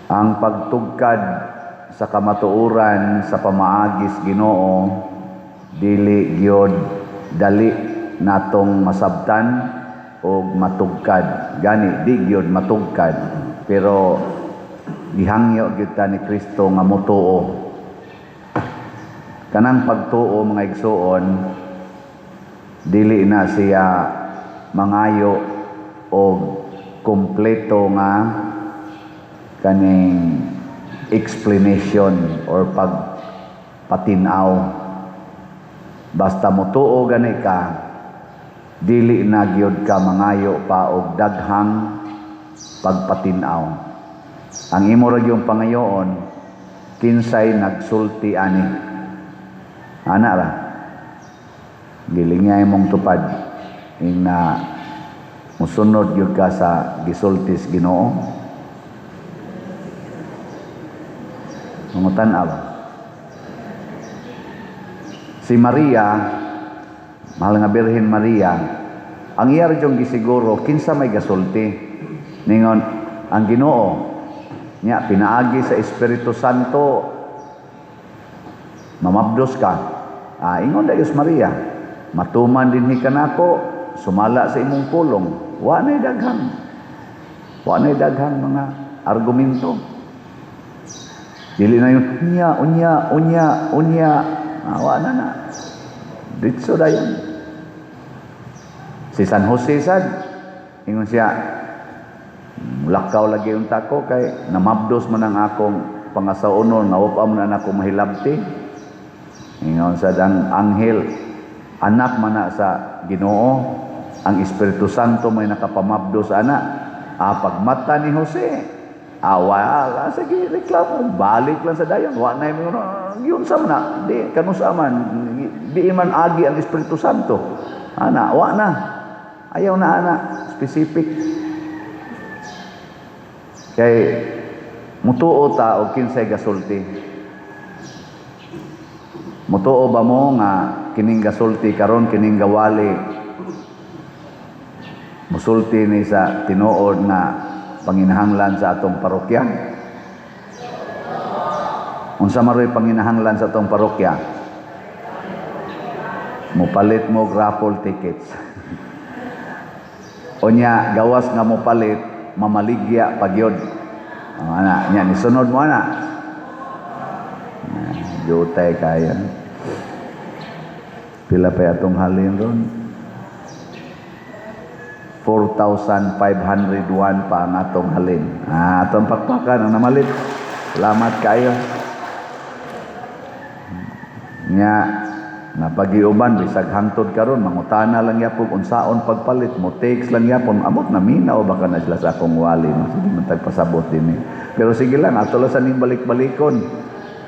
Ang pagtugkad sa kamatuoran sa pamaagis Ginoo, dili gyud dali natong masabtan o matugkad. Gani di gyud matugkad, pero gihangyo gyud ta ni Kristo nga motuo. Kanang pagtuo, mga igsuon, dili na siya mangayo og kompleto nga kaning explanation or pagpatinaw. Basta motuo gani ka, dili na gyud ka mangayo pa og daghang pagpatinaw. Ang imo ra gyud pangayoon, "Kinsay nagsulti ani?" Ana ra. Gilinga imong tupad ing na musunod gyud ka sa gisultis Ginoo. Mangutan-aw ba? Si Maria, mahal nga Birhen Maria, ang iya ra yung gisiguro, kinsa may gasulti. Ningon ang Ginoo nya, pinaagi sa Espiritu Santo, mamabdos ka. Ah, ingon dayos Maria, "Matuman dinhi kanako sumala sa imong pulong." Wa na'y daghang mga argumento. Dili na yung unya, unya, unya, unya. Ah, wa na na. Ditso dayon. Si San Jose sad, ingon siya, "Lakaw lagi unta ko kay namabdos man ang akong pangasaonon, nawapa man na ako mahilabti." Ingon sad ang anghel, "Anak man na sa Ginoo, ang Espiritu Santo may nakapamabdos ana." Ah, pagmata ni Jose, ah, wala, sige, reklamo, balik lang sa dayon. Wa na yung, yun sa na, di, kanusa man, di man agi ang Espiritu Santo. Ana, wa na. Ayaw na ana, specific. Kay mutuo ta og kinsay gasulti. Mutuo ba mo nga kining gasulti karon, kining gawali, musulti ni sa tinuod nga panginahanglan sa atong parokya? Unsa maroy panginahanglan sa atong parokya? Mupalit mo og raffle tickets. Unya gawas nga mopalit, mamaligya pagyod. Oh, ana, nya nisunod mo ana. Jutay kaya. Pila pa atong halin ron? 4,501 pa ang atong halin. Ah, atong pakpakan ang namalit. Salamat kayo. Nya napagiuban bisag hangtod karon, mangutana lang yapon unsaon pagpalit mo, text lang yapon. Amot na minaw baka na sila sa akong wali, no? Sige man tagpasabot din eh. Pero sige lang, ato lang sa ning balik-balikon.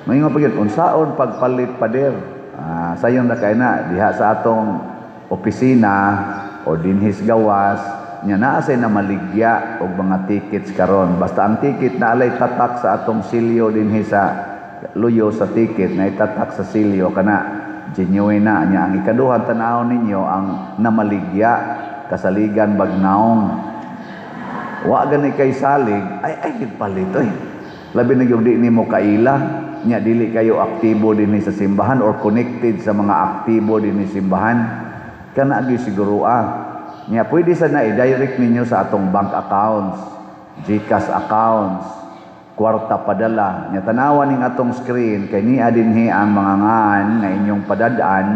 Maingon pa gyud, "Unsaon pagpalit, pader?" Ah, sayon na kay na diha sa atong opisina o dinhis gawas nya, naa say na maligya og mga tickets karon. Basta ang ticket na alay tatak sa atong silyo dinhi sa luyo sa ticket, na itatak sa silyo, kana genuine na nya. Ang ikaduha, tan-awon ninyo ang namaligya, kasaligan bagnaong wa gani kay salig, ay ay gid palit oy. Labi na yung di nimo kaila nya, dili kayo aktibo dinhi sa simbahan or connected sa mga aktibo dinhi simbahan, kana gyud siguro ah. Nya pwede sa na i-direct ninyo sa atong bank accounts, GCash accounts, kwarta padala. Nya tanawan ning atong screen kay niya dinhi ang mga ngan nga inyong padad-an,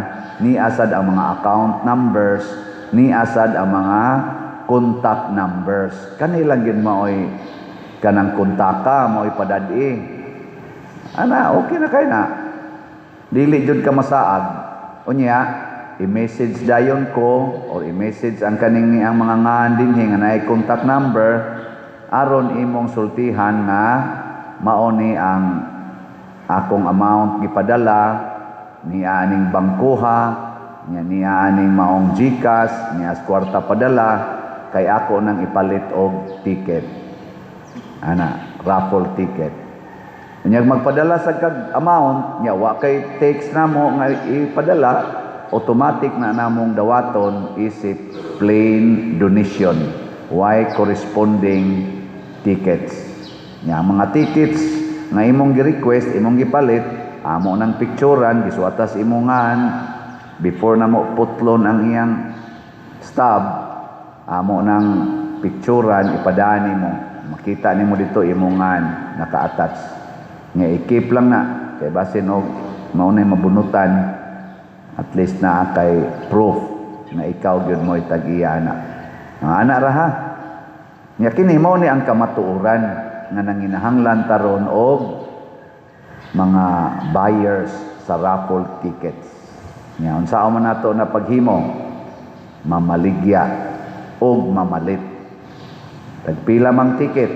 ni asad ang mga account numbers, ni asad ang mga contact numbers. Kanilang gyud maoy kanang kontaka, maoy padad-i. Ana, okay na kay na. Dili jud ka masaag. Unya, i-message dayon ko or i-message ang kaning ang mga ngan dinhi nga naay contact number aron imong sultihan nga mao ni ang akong amount gipadala ni aning bangkuha nya, ni aning maong GCash niya, kwarta padala kay ako nang ipalit og ticket ana, raffle ticket. Unya magpadala sa kag amount nya, wa kay text namo nga ipadala, automatic na namong dawaton isip plain donation, why corresponding tickets. Nya ang mga tickets nga imong gi-request, imong gipalit, amo nang picturean, gisuatas imongan before na mo putlon ang iyang stub, amo nang picturean, ipadani mo. Makita nimo dito imongan naka-attach. Nga i-keep lang na kay basin og mao na mabunutan, at least naa kay proof na ikaw gyud mo'y tag-iya ana. Ang ana ra ha. Nya kini mao ni ang kamatuoran nga nanginahanglan taron og mga buyers sa raffle tickets. Nya unsaon man nato na paghimo, mamaligya og mamalit. Tagpila mang ticket?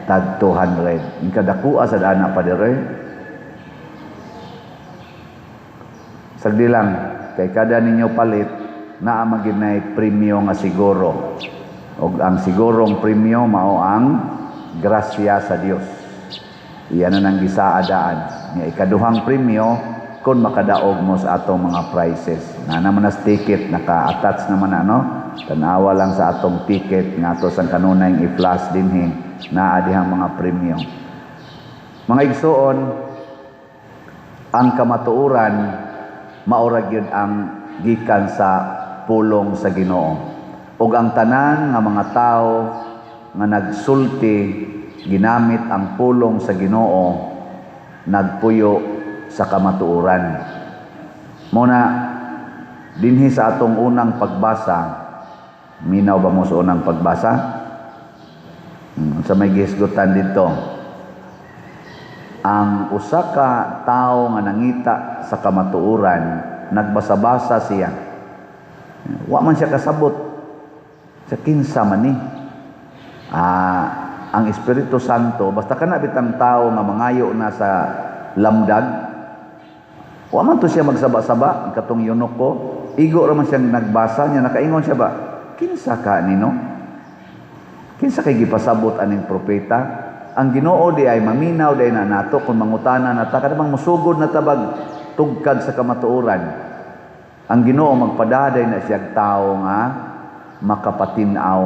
Tag 200. Ang kadakua sa ana pa dire. Sagdi lang kay kada ninyo palit naa man gyud nay premyo nga siguro. Og ang sigurong premyo mao ang grasya sa Dios. Iyan na nang gisaadaan. Nga ikaduhang premyo kung makadaog mo sa atong mga prizes. Na naman nas ticket, naka-attach naman ano. Tanawa lang sa atong ticket nga ato sang kanunay i-flash dinhi, naa dihang mga premyo. Mga igsoon, ang kamatuoran maura gyud ang gikan sa pulong sa Ginoo. Ug ang tanan nga mga tawo nga nagsulti ginamit ang pulong sa Ginoo, nagpuyo sa kamatuoran. Muna dinhi sa atong unang pagbasa, minaw ba mo sa unang pagbasa? Sa may gihisgutan dito, ang usa ka tawo nga nangita sa kamatuoran, nagbasa-basa siya. Wa man siya kasabot sa kinsa man ni. Ang Espiritu Santo, basta kana bitang tawo nga mangayo na sa lamdag, wa man to siya magsaba-saba, katong yunok ko, igo ra man siyang nagbasa niya, nakaingon siya ba, kinsa ka nino? Kinsa kay gipasabot aning propeta? Ang Ginoo di ay maminaw di ay na nato kung mangutana na ta, kada bang musugod na tabag tugkad sa kamatuoran. Ang Ginoo magpadaday na siyag tao nga makapatinaw.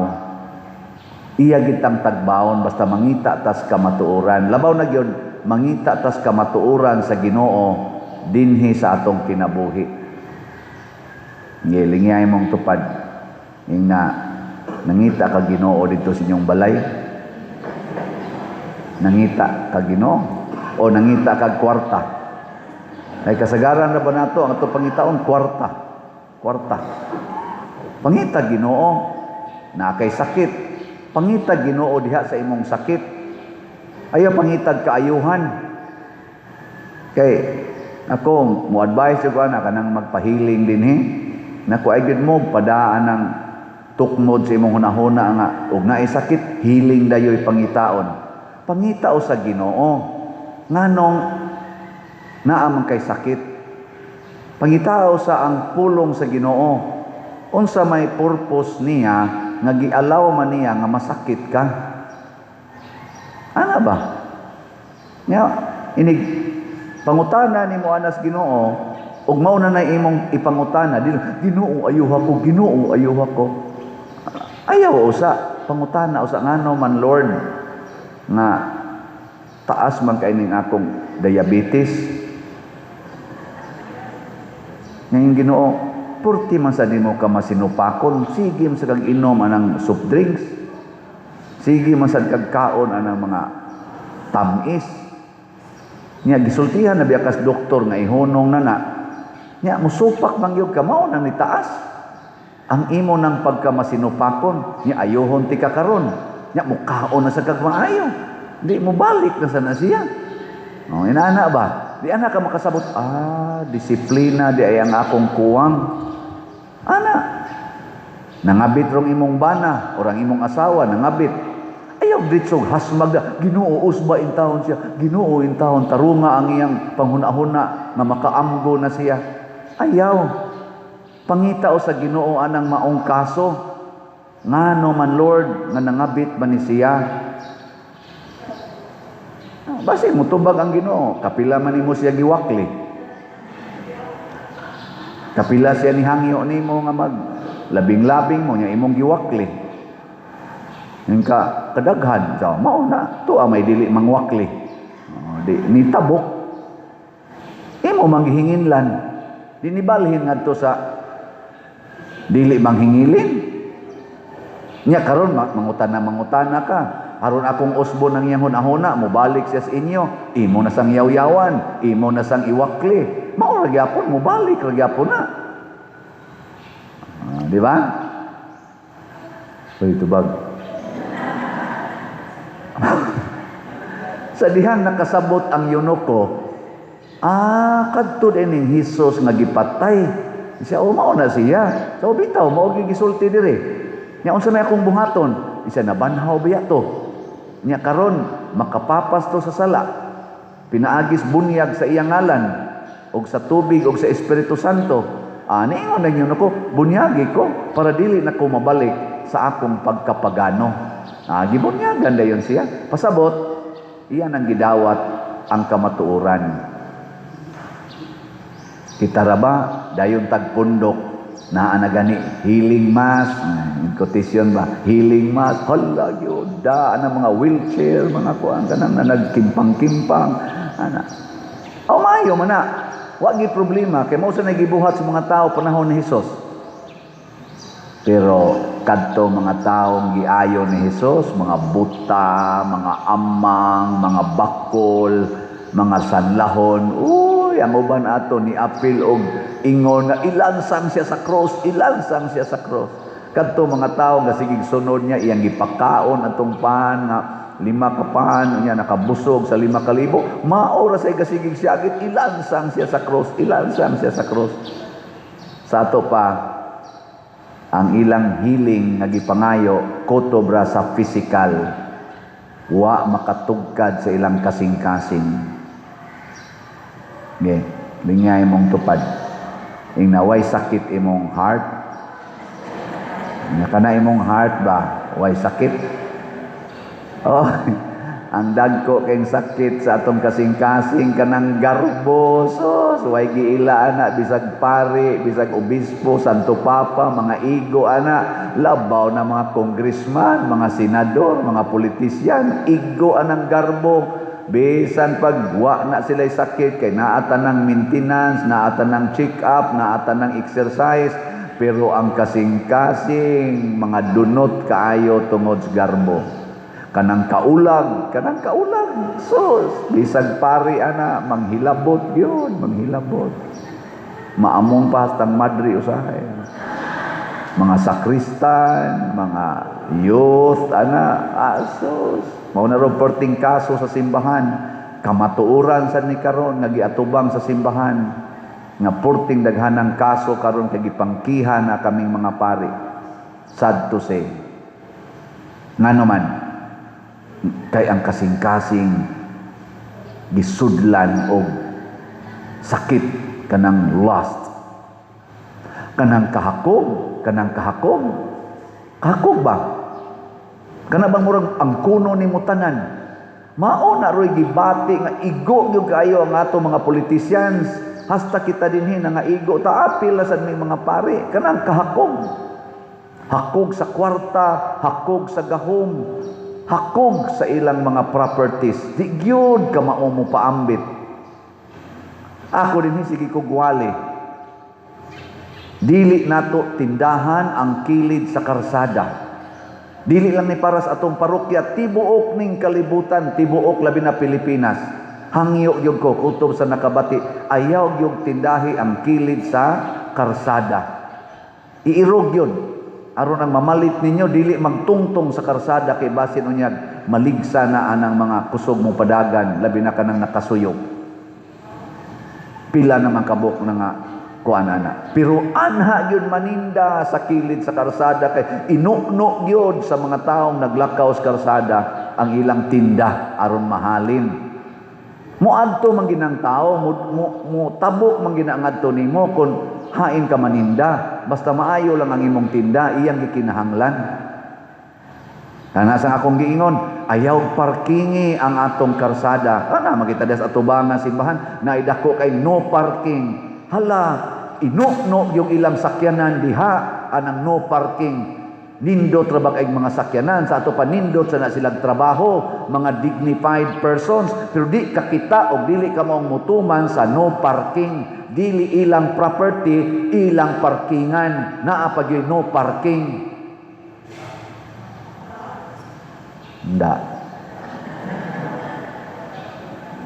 Iya gitang tagbaon basta mangita tas kamatuoran. Labaw na gyud mangita tas kamatuoran sa Ginoo dinhi sa atong kinabuhi. Ngilingyay mong tupad ing na nangita ka Ginoo dito sa inyong balay. Nangita ka Ginoo o nangita kag kwarta. Ay kasagaran na ba nato ang ato pangitaon kwarta. Kwarta. Pangita Ginoo na kay sakit. Pangita Ginoo diha sa imong sakit. Ayaw pangitag kaayuhan. Kay ako mo advise ko ana kanang magpahiling dinhi. Nako ay gid mo padaan ng tukmod sa imong hunahuna nga og naay sakit, healing dayoy pangitaon. Pangitao sa Ginoo nganong naa man kay sakit. Pangitao sa ang pulong sa Ginoo. Unsa may purpose niya nga gialaw man niya nga masakit ka? Ana ba? Nga inig pangutana nimo anas Ginoo ug mao na nay imong ipangutana, dili Ginoo ayuha ko, Ginoo ayuha ko. Ayaw usa pangutana usa ngano man Lord nga taas man kay ning akong diabetes. Ngayon Ginoo, purti man sa nimo ka masinupakon, sige man sa kag inom anang soft drinks, sige man sa kag kaon anang mga tamis. Nya gisultihan na biya kas doktor nga ihunong na na. Nya musupak man gyud ka, mao nang nitaas ang imo nang pagkamasinupakon. Nya ayuhon ti ka karon. Nya mukaon na sa kag maayo. Di mo balik na sana siya. Oh, inana ba? Di ana ka makasabot, disiplina di ay ang akong kuwang. Ana, nangabit rong imong bana, orang imong asawa, nangabit. Ayaw ditsog hasmag na, Ginoo usba in taon siya, Ginoo in taon, tarunga ang iyang panghuna-huna nga makaamgo na siya. Ayaw, pangitao sa Ginoo anang maong kaso. Ngano man Lord, nga nangabit man ni siya. Basi mutubag ang Ginoo, kapila man nimo siya giwakli. Kapila siya ni hangyo nimo nga mag labing-labing mo nya imong giwakli. Yung ka kadaghan so mao na to may dili mangwakli. Oh, di ni tabok. Imo manghihinginlan. Di ni balhin ngadto sa dili manghingilin. Nya karon mangutana mangutana ka. Aron akong usbon ang iyang hunahuna, mobalik siya sa inyo. Imo na sang yaw-yawan, imo na sang iwakli. Mao ra gyapon, mobalik ra gyapon na. Ah, di ba? Uy, tubag. Sa dihang nakasabot ang eunuko, kadto din ning Hesus nga gipatay. Siya, oh, mao na siya. So, bitaw, mao gisulti diri. Nya unsa may akong buhaton? Isa nabanhaw biya to. Nya karon makapapas to sa sala. Pinaagis bunyag sa iyang ngalan og sa tubig og sa Espiritu Santo. Ah, niingon na nako, bunyagi ko para dili na ko mabalik sa akong pagkapagano. Ah, gibunyagan dayon siya. Pasabot, iyan ang gidawat ang kamatuoran. Kita ra ba dayon tagpundok naa na gani healing mass, quotation ba, healing mass, hala gyud da ana mga wheelchair, mga kuan kanang na nagkimpang-kimpang ana. O maayo man na. Wa gi problema kay mao sa nagibuhat sa mga tao panahon ni Hesus. Pero kadto mga taong giayo ni Hesus, mga buta, mga amang, mga bakol, mga sanlahon, uy, ang uban ato ni apil og ingon nga ilansang siya sa cross, ilansang siya sa cross. Kadto mga tao nga sigig sunod niya, iyang gipakaon atong pan nga 5 ka pan, niya nakabusog sa 5,000, mao ra say gasigig siyagit, ilansang siya sa cross, ilansang siya sa cross. Sa ato pa, ang ilang healing nga gipangayo kutob ra sa physical, wa makatugkad sa ilang kasing-kasing. Okay, lingay mong tupad. Ing naway sakit imong heart. Nya kana imong heart ba, way sakit? Oh, ang dagko kayong sakit sa atong kasing-kasing kanang garbo, sus, way giila ana, bisag pari, bisag obispo, Santo Papa, mga igo ana, labaw na mga congressman, mga senador, mga politisyan, igo anang garbo. Bisan pag wa na sila'y sakit, kay naata ng maintenance, naata ng check-up, naata ng exercise, pero ang kasing-kasing mga dunot kaayo tungod sa garbo. Kanang kaulag, kanang kaulag. Sus, bisag pari ana, manghilabot yun, manghilabot. Maamong pa hastang madri usahay. Mga sakristan, mga youth, ana, asos. Mao na ron perting kaso sa simbahan. Kamatuoran sa ni karon nga giatubang sa simbahan nga porting daghanang kaso karon kay gipangkiha na kaming mga pari. Sad to say. Ngano man, kay ang kasing-kasing gisudlan og sakit kanang lust, kanang kahakog, kanang kahakog. Kahakog ba? Kana bang murag ang kuno nimo tanan? Mao na roy gibati nga igo gyud kaayo ang ato mga politicians. Hasta kita dinhi na nga igo ta apil na sad may mga pari kanang kahakog. Hakog sa kwarta, hakog sa gahom, hakog sa ilang mga properties. Di gyud ka mao mo paambit. Ako dinhi sige ko gwali. Dili nato tindahan ang kilid sa karsada. Dili lang ni para sa atong parokya, tibuok ning kalibutan, tibuok labi na Pilipinas. Hangyo gyud ko kutob sa nakabati, ayaw gyud tindahi ang kilid sa karsada. Iirog gyud. Aron ang mamalit ninyo dili magtungtong sa karsada kay basin unyag maligsa na anang mga kusog mo padagan, labi na kanang nakasuyop. Pila naman kabuk na nga kuan ana. Pero anha gyud maninda sa kilid sa karsada kay inukno gyud sa mga taong naglakaw sa karsada ang ilang tinda aron mahalin. Moadto man ginang tao, mo tabok man gina ngadto nimo kun hain ka maninda. Basta maayo lang ang imong tinda, iyang gikinahanglan. Kana sa akong giingon, ayaw parkingi ang atong karsada. Kana makita des atubangan simbahan, naidako kay no parking. Hala, inukno yung ilang sakyanan diha anang no parking. Nindot ra ba kay mga sakyanan sa ato pa, nindot sa na silang trabaho, mga dignified persons, pero di kakita og dili ka maong mutuman sa no parking. Dili ilang property, ilang parkingan, naa pa gyud no parking. Nda.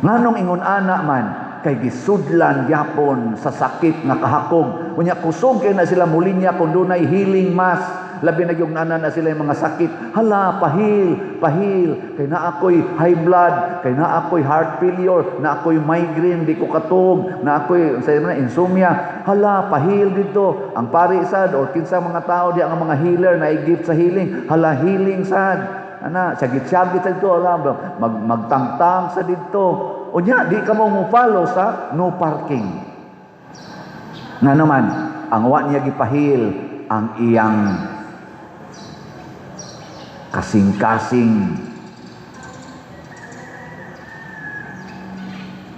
Nganong ingon ana man? Kay gisudlan gyapon sa sakit nga kahakog. Unya kusog kay na sila mulinya kung dunay healing mass. Labi na yung nana na sila yung mga sakit. Hala, pahil, pahil. Kay na ako'y high blood, kay na ako'y heart failure, na ako'y migraine, di ko katog, na ako'y sa na, insomnia. Hala, pahil dito. Ang pari sad, or kinsa mga tao di ang mga healer na i-gift sa healing. Hala, healing sad. Ana, syagit-syagit sa dito, hala, magtangtang sa dito. Unya, di ka mo mo-follow sa no parking. Nga naman, ang wa niya gipahil ang iyang kasing-kasing.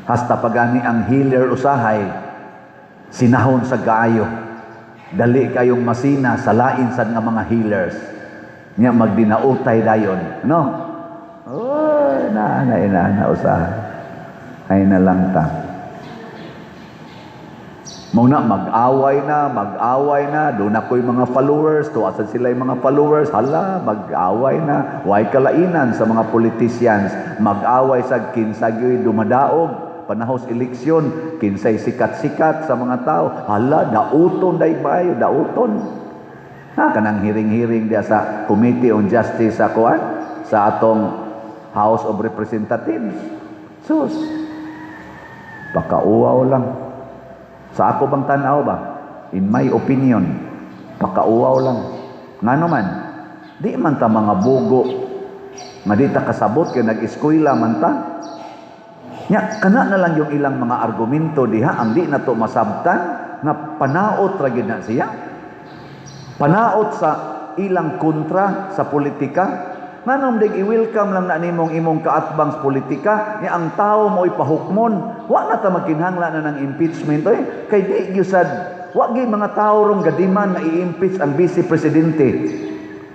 Hasta pagani ang healer usahay, sinahon sa gaayo. Dali kayong masina sa lain sad nga mga healers. Nya magdinautay dayon, no? Oy, na na na na usahay. Ay na lang ta. Mao na mag-away na, mag-away na, doon ako'y mga followers, tuwa sad sila yung mga followers, hala, mag-away na, way kalainan sa mga politicians, mag-away sa kinsa gyoy dumadaog, panahos eleksyon, kinsay sikat-sikat sa mga tao, hala, dauton day bayo, dauton. Ha, kanang hiring-hiring diya sa Committee on Justice sa kuan, sa atong House of Representatives. Sus, pakauwaw lang. Sa ako bang tanaw ba? In my opinion, pakauwaw lang. Ngano man, di man ta mga bugo nga di ta kasabot kay nag-eskwela man ta. Nya, kana na lang yung ilang mga argumento diha ang di na to masabtan nga panaot ra gyud na siya. Panaot sa ilang kontra sa politika. Nganong dig i-welcome lang na nimong imong kaatbang sa politika, ni ang tao mo'y pahukmon. Wa na ta magkinahanglan na ng impeachment oy. Kay di gyud sad, wa gyud mga tao rong gadiman nga i-impeach ang vice presidente.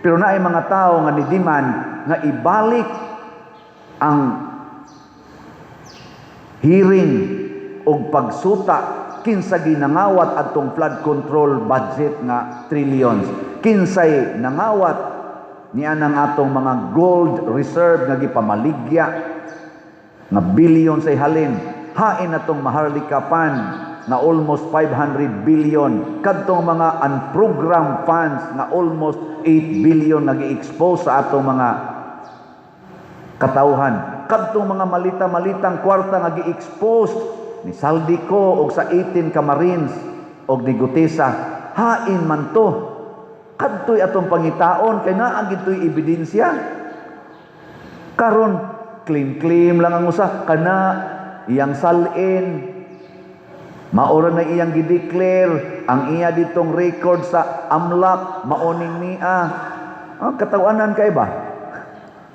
Pero naay mga tao nga nidiman nga ibalik ang hearing og pagsuta kinsa ginangawat adtong flood control budget nga trillions, kinsay nangawat niya ng atong mga gold reserve nga gipamaligya nga billion say halin, hain atong Maharlika Fund nga almost 500 billion, kadtong mga unprogrammed funds nga almost 8 billion nga gi-expose sa atong mga katawhan, kadtong mga malita-malitang kwarta nga gi-expose ni Zaldy Co og sa 18 ka Marines og ni Guteza, hain man to. Kadto'y atong pangitaon kay naa gito'y ebidensya. Karon claim-claim lang ang usa kana iyang salin, maora na iyang gideclare ang iya ditong record sa AMLAC, maoning niya. Ah, katawanan kay ba?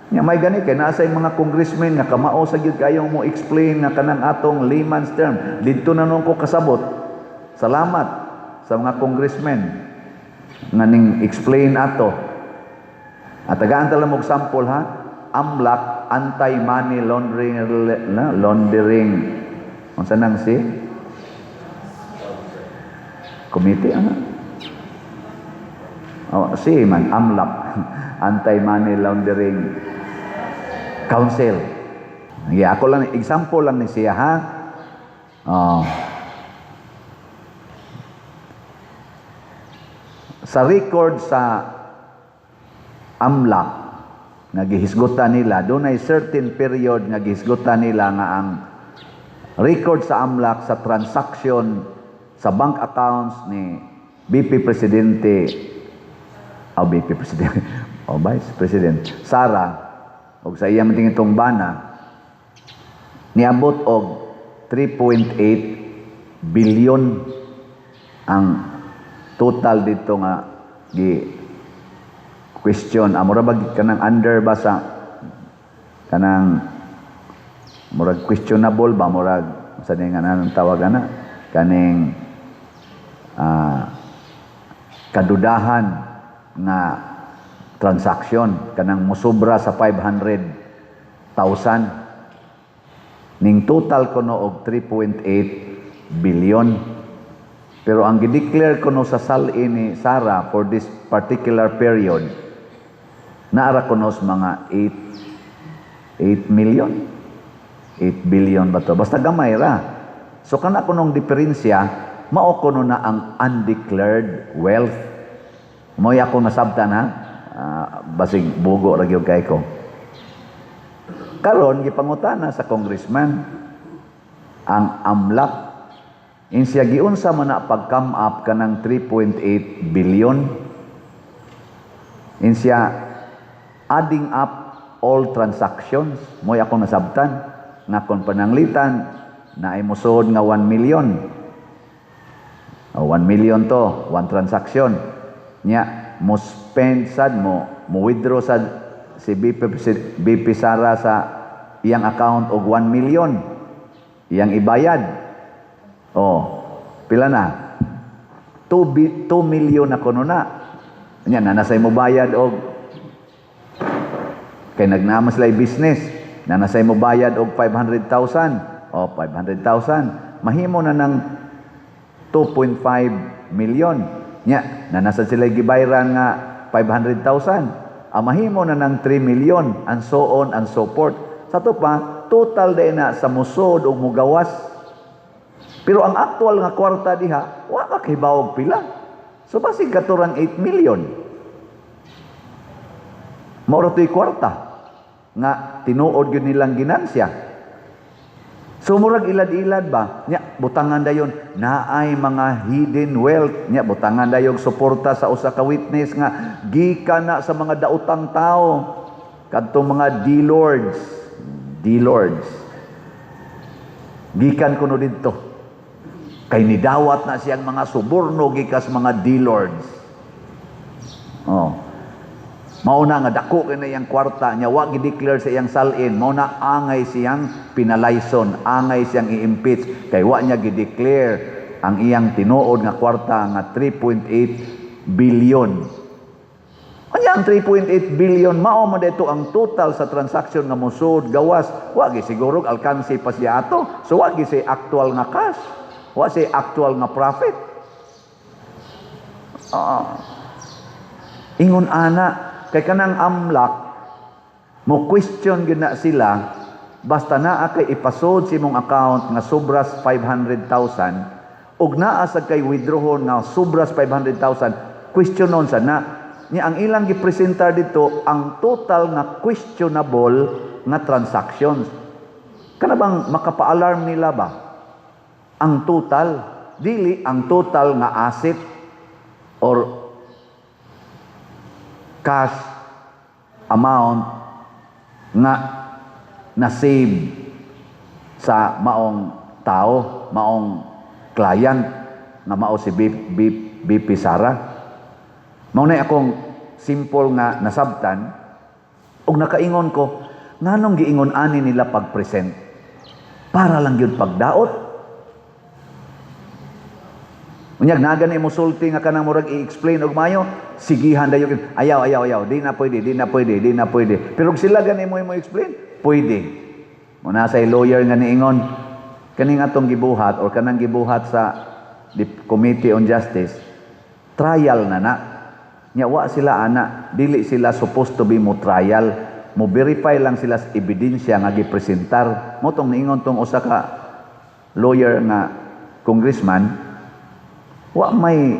Nya may gani kay naa say mga congressmen nga kamao sa gyud kayong mo explain nga kanang atong layman's term. Didto na nun ko kasabot. Salamat sa mga congressmen nga ning explain ato. At tagaan ta lang og sample ha. AMLAC, anti-money laundering, na, laundering. Unsa nang si committee ana? Oh, si man AMLAC, Anti-Money Laundering Council. Yeah, ako lang example lang ni siya ha. Oh. Sa record sa AMLAC nga gihisgutan nila, dunay certain period nga gihisgutan nila nga ang record sa AMLAC sa transaction sa bank accounts ni BP Presidente o BP Presidente o Vice President Sara og sa iyang itong bana niabot og 3.8 billion ang total dito nga gi question. Mura ba kanang under ba sa kanang murag questionable ba, murag sa nga anong tawag ana kaning kadudahan nga transaction kanang mosobra sa 500,000, ning total kuno og 3.8 billion. Pero ang gi-declare kuno sa SALN ni Sara for this particular period, naara kuno sa mga 8 million, 8 billion ba to? Basta gamay ra. So kana kunong diferensya, mao kuno na ang undeclared wealth. Mao akong nasabtan ha. Basig bugo ra gyud kay ko. Karon gipangutana sa congressman ang AMLC, insiya giunsa man na pag come up kanang 3.8 billion? Insiya, adding up all transactions. Mo'y akong nasabtan nga kon pananglitan na ay mosuod nga 1 million. O, 1 million to, one transaction. Nya, mo spend sad mo, mo withdraw sad si VP Sara sa iyang account og 1 million. Iyang ibayad. Oh, pila na? 2 million na kuno na. Nya, na nasay mo bayad og kay nagnama sila business. Na nasay mo bayad og 500,000. O, 500,000. Mahimo na ng 2.5 million. Nya, na nasa sila gibayran nga 500,000. Ah, mahimo na ng 3 million, and so on and so forth. Sa to pa, total din na sa musod o mugawas. Pero ang actual nga kwarta diha, wa ka kahibawog pila. So basig katurang 8 million. Mao ra to'y kwarta nga tinuod gyud nilang ginansya. So murag ilad-ilad ba? Nya butangan dayon naay mga hidden wealth. Nya butangan dayon suporta sa usa ka witness nga gikan na sa mga daotang tao, kadtong mga D-lords, D-lords. Gikan kuno didto. Kay nidawat na siyang mga suborno gikas mga D-lords. Oh. Mao na nga dako kay na iyang kwarta niya, wa gi-declare sa iyang SALN, mao na angay siyang pinalayson, angay siyang i-impeach kay wa niya gi-declare ang iyang tinuod nga kwarta nga 3.8 billion. Anya ang 3.8 billion, mao man dito ang total sa transaction nga mosud gawas, wa gi siguro alkansi pa siya ato. So wa gi say actual nga cash, wa say actual nga profit. Ingon ana kay kanang AMLC, mo question gyud na sila basta naa kay ipasod sa imong account nga sobras 500,000 ug naa sa kay withdrawon nga sobras 500,000, questionon sa na niya. Ang ilang gipresentar dito, ang total nga questionable nga transactions. Kana bang makapa-alarm nila ba ang total, dili ang total nga asset or cash amount nga na-save sa maong tao, maong client nga mao si BP Sara. Mao na akong simple nga nasabtan ug nakaingon ko, nganong giingon ani nila pag-present? Para lang gyud pagdaot. Unyag naga ni mo sulti nga kanang murag i-explain og mayo, sigihan dayon, "Ayaw, ayaw, ayaw, di na pwede, di na pwede, di na pwede." Pero kung sila gani mo explain, pwede. Mo na say lawyer nga niingon, kaning atong gibuhat or kanang gibuhat sa the Committee on Justice, trial na na. Nya wa sila ana, dili sila supposed to be mo trial, mo verify lang sila sa ebidensya nga gipresentar. Mo tong niingon tong usa ka lawyer nga congressman, wa may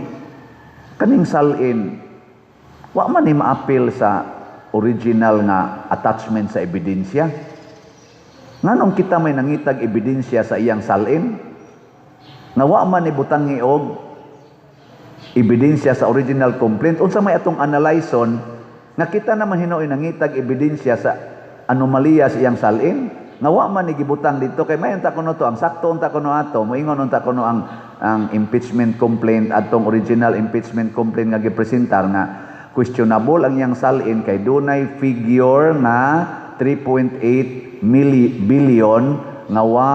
kaning SALN, wa man ni maapil sa original nga attachment sa ebidensya. Nganong kita may nangitag ebidensya sa iyang SALN nga wa man ni butangi og ebidensya sa original complaint? Unsa may atong analyson nga kita naman hinuoy nangitag ebidensya sa anomalya sa iyang SALN nga wa man ni gibutang dito? Kay may unta kuno to ang sakto unta kuno ato moingon unta kuno ang impeachment complaint, atong original impeachment complaint nga gipresentar, nga questionable ang iyang SALN kay dunay figure nga 3.8 billion nga wa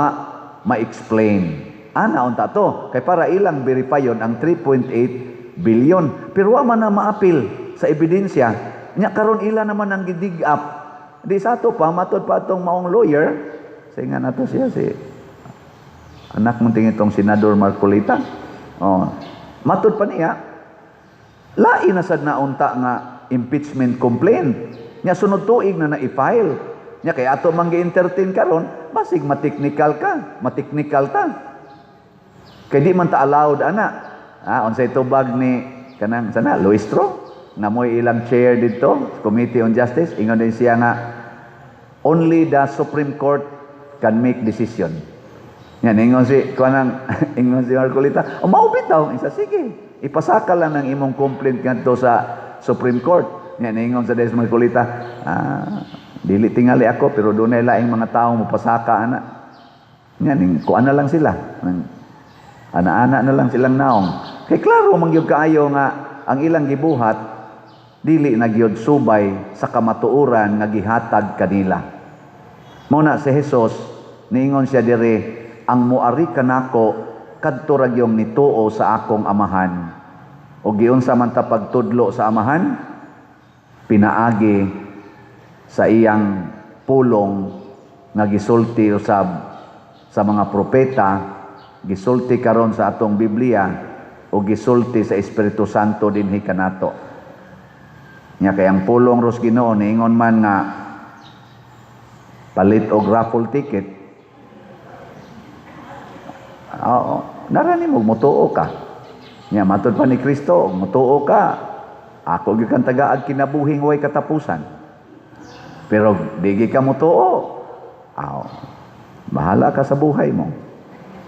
ma-explain. Ana unta to kay para ilang verifyon ang 3.8 billion, pero wa man na maapil sa ebidensya. Nya karon ila naman ang gi-dig up. Di sa ato pa, matod pa atong maong lawyer, sa nga nato siya si anak mong tingin itong Senador Marcoleta. Oh, matod pa niya, lain na sad na unta nga impeachment complaint. Nya sunod tuig na na-file. Nya kay ato man gi-entertain karon, basig ma-technical ka, ma-technical ta. Kay di man ta allowed ana. Ah, unsay tubag ni kanang sana Luistro nga mo'y ilang chair dito, Committee on Justice, ingon din siya nga only the Supreme Court can make decision. Yan, ingon si kanang ingon si Marcoleta, "O mao bitaw," isa, "sige, ipasaka lang ng imong complaint ngadto sa Supreme Court." Yan, ingon sa Des Marcoleta, "Ah, dili tingali ako, pero dunay laing mga tao mopasaka ana." Yan, ing, kuan na lang sila. Nang, ana-ana na lang silang naong. Kay klaro man gyud kaayo nga ang ilang gibuhat dili na gyud subay sa kamatuoran nga gihatag kanila. Mao na si Jesus niingon siya diri, "Ang muari kanako kadto ra gyung nituo sa akong Amahan." O giunsa man ta pagtudlo sa Amahan? Pinaagi sa iyang pulong nga gisulti usab sa mga propeta, gisulti karon sa atong Biblia o gisulti sa Espiritu Santo dinhi kanato. Nya kay ang pulong ros Ginoo niingon man nga palit og raffle ticket. Oo, narani mo mutuo ka. Nya matod pa ni Kristo, mutuo ka, ako gyud kang tagaag kinabuhing way katapusan. Pero di gyud ka mutuo, aw, bahala ka sa buhay mo.